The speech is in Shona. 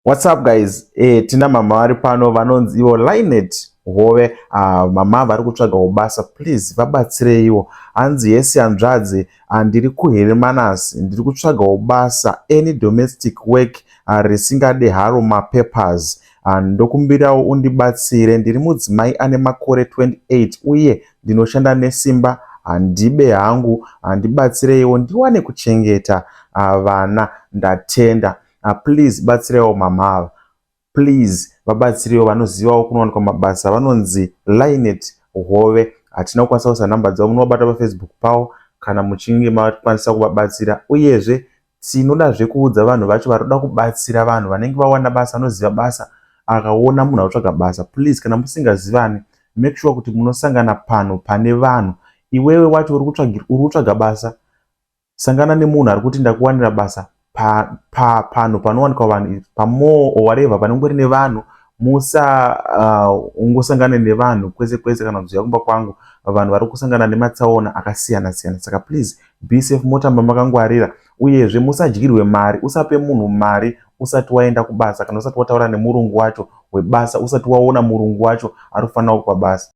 What's up guys? Tina mama vari pano vanonzi ivo Linet Hove. Mama vari kutsvagawo basa, please vabatsireiwo. Hanzi, "Yes hanzvadzi, ndiri kuHermanus, ndiri kutsvagawo basa, any domestic work risingade haro mapapers. Ndokumbirawo undibatsire. Ndiri mudzimai ane makore 28 uye ndinoshanda nesimba, handibe hangu. Handibatsireiwo ndiwane kuchengeta vana. Ndatenda." Please batsireiwo mama ava, please vabatsireiwo. Vanozivawo kunowanikwa mabasa, vanonzi Linet Hove. Hatina kukwanisa kuisa nhamba dzavo, munovabata paFacebook pavo kana muchinge makwanisa kuvabatsira. Uyezve tinodazve kuudza vanhu vacho vari kuda kubatsira vanhu vanenge vawana basa, anoziva basa, akaona munhu ari kutsvaga basa, please, kana musingazivani, make sure kuti munosangana panhu pane vanhu. Iwewe wacho uri kutsvaga basa, sangana nemunhu ari kuti ndakuwanira basa panhu panowanikwa vanhu, pamall or whatever, panongori nevanhu. Musaungosangane nevanhu kwese kwese kana kuzoya kumba kwangu. Vanhu vari kusangana nematsaona akasiyana siyana, saka please be safe, motamba makangwarira. Uyezve musadyirwe mari. Usape munhu mari usati waenda kubasa, kana usati wataura nemurungu wacho webasa, usati waona murungu wacho ari kufanira kupa basa.